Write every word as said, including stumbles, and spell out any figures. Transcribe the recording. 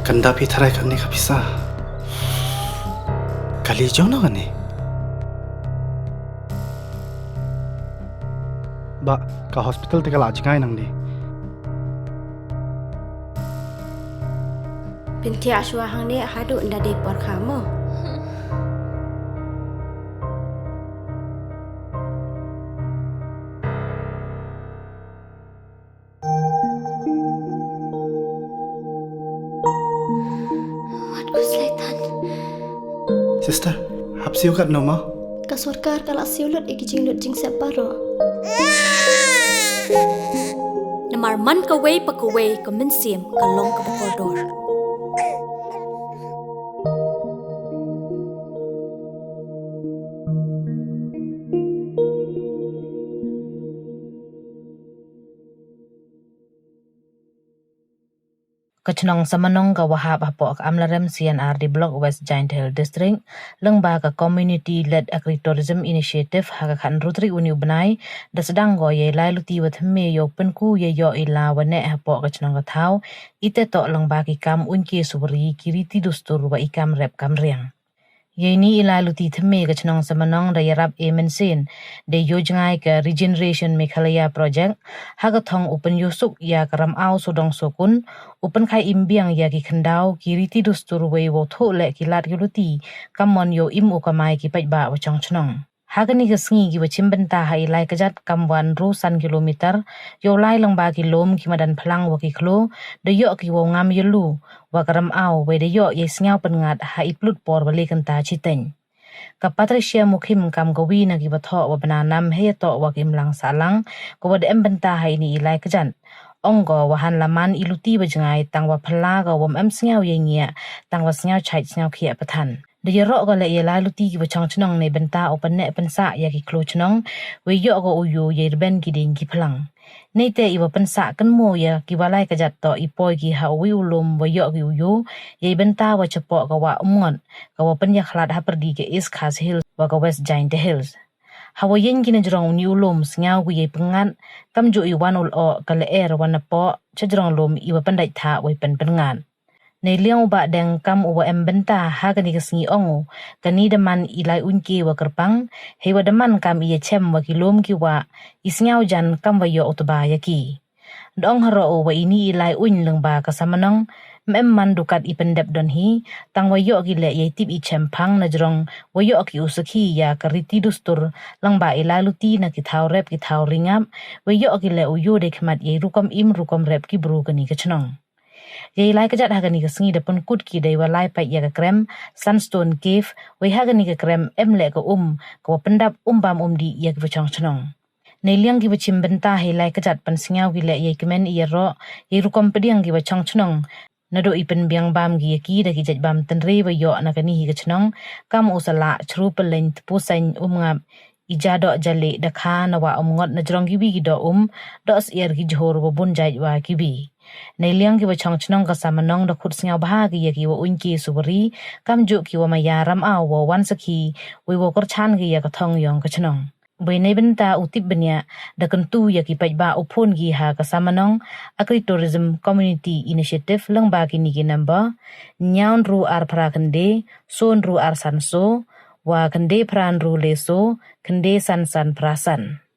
Kan da phi tharai kani ka pisa. Kali jong no kani. Ba, ka hospital te ka la jngai nang di. Pynthia shwa hangne haduh nda dei por kha mo. Wat ku slaitan. Sister, hap siu kat no ma? Ka sorkar ka la siu lut i ki jinglut jingsep baroh. Namar man kawei pa kawei ka mynsiem ka long kaba kordor. Ka chnong Samanong ka wa hap hapoh ka Amlarem C and R D Block, West Jaintia Hills District, lyngba ka Community Led Agritourism Initiative, ha ka khatynru tarik uni u bnai, da sdang ko yei lai luti wa thymme yow pynku yei yoh i la wa neh hapoh ka chnong ka thaw, i te toh lyngba ki kam uiñke suwari, ki riti dustur wa i kam rep kam riang. Yei ni i lai luti thymme ka chnong Samanong da yarap e mynsiem da yow jngai ka Regeneration Meghalaya Project, ha ka thong u pynyusuk ya ka ram aw sodong sokun, u pynkhai im biang ya ki khyndaw, ki riti dustur wei wow thoh leh ki lad ki luti, kam mon yow im u kamai ki paidbah wa chong chnong. Ha kani ka sngi ki wa chim bynta ha i lai kjat kam wa ynru san kilometer, yow lai lyngba ki lum, ki madan phlang wa ki khloo, da yoh ki wow ngam yaloo wa ka ram aw, wei da yoh yei sngaw pynngat ha i plut por wa le kynta chiteng. Ka Patricia Mukhim kam kawi na ki wa thoh wa bna nam hei yatoh wa ki imlang sahlang, ka wa da em bynta ha ini i lai kjat. Ong ko wa hanla man i luti wa jngai, tang wa phylla ka wa ym em sngaw yei ngiah, tang wa sngaw chait sngaw khiah pathan. Da yaroh ko leh yei lai luti ki wa chong chnong nei bynta u pynneh pynsah ya ki khloo chnong, wei yoh ko u yoo yei rben ki dieng ki phlang. Neite i wa pynsah kynmoo ya ki wa lai kjat toh i poi ki ha uwi u lum wa yoh ki u yoo, yei bynta wa chapoh ka wah Umngot, ka wa pynyakhlad hapyrdi ka East Khasi Hills wa ka West Jaintia Hills. Ha wa yeng ki na jrong uni u lum, sngaw ki yei pynngat, kamjooh i wan u lyoh ka lyer wa napoh cha jrong lum i wa pyndait thah wei pynpynngat. Nei liang u Bah Deng kam u wa em bynta ha kani ka sngi, ong u, kani da man i lai uiñke wa kyrpang, hei wa da man kam i yachem wa ki lum ki wah, i sngaw jan kam wa yoh u tba ya ki. Da ong haroh u wa ini i lai uiñ lyngba ka Samanong, ym em man du kat i pyndep don hi, tang wa yoh ki leh yei tip i chem phang na jrong wa yoh ki u sakhi ya ka riti dustur, lyngba i lai luti na ki thaw rep ki thaw ri ngap, wa yoh ki leh u yoo dei khmat yei rukom im rukom rep ki bru kani ka chnong. Yei lai kjat ha kani ka sngi da pynkut ki dei wa lai pait ya ka krem Sandstone Cave, wei ha kani ka krem em leh ka um, ka wa pyndap um bam um dih ya ki wa chong chnong. Nei liang ki wa chim bynta hei lai kjat pynsngaw ki leh yei kmen i yaroh, yei rukom pdiang ki wa chong chnong, naduh i pynbiang bam ki ya ki da ki jait bam tynre wa yoh na kani hi ka chnong, kam u salah, chru, pylleiñ, tpu seiñ, um ngap, i ja doh ja lieh, da kha na wah Umngot na jrong ki wi ki doh um, doh syiar, ki jhur wa bun jait wa ki wi. Nei liang ki wa chong chnong ka Samanong da khut sngaw bha ki ya ki wa uiñke suwari, kamjooh ki wa maya ram aw wa wan sakhi, wei wa kyrchan ki ya ka thong yong ka chnong. Wei nei bynta u tip bniah, da kyntu ya ki paidbah u phone ki ha ka Samanong Agritourism Community Initiative lyngba kini ki number: ynñiaw ynru ar phra khyndai, soo ynru ar san soo, wa khyndai phra ynru lai soo, khyndai san san phra san.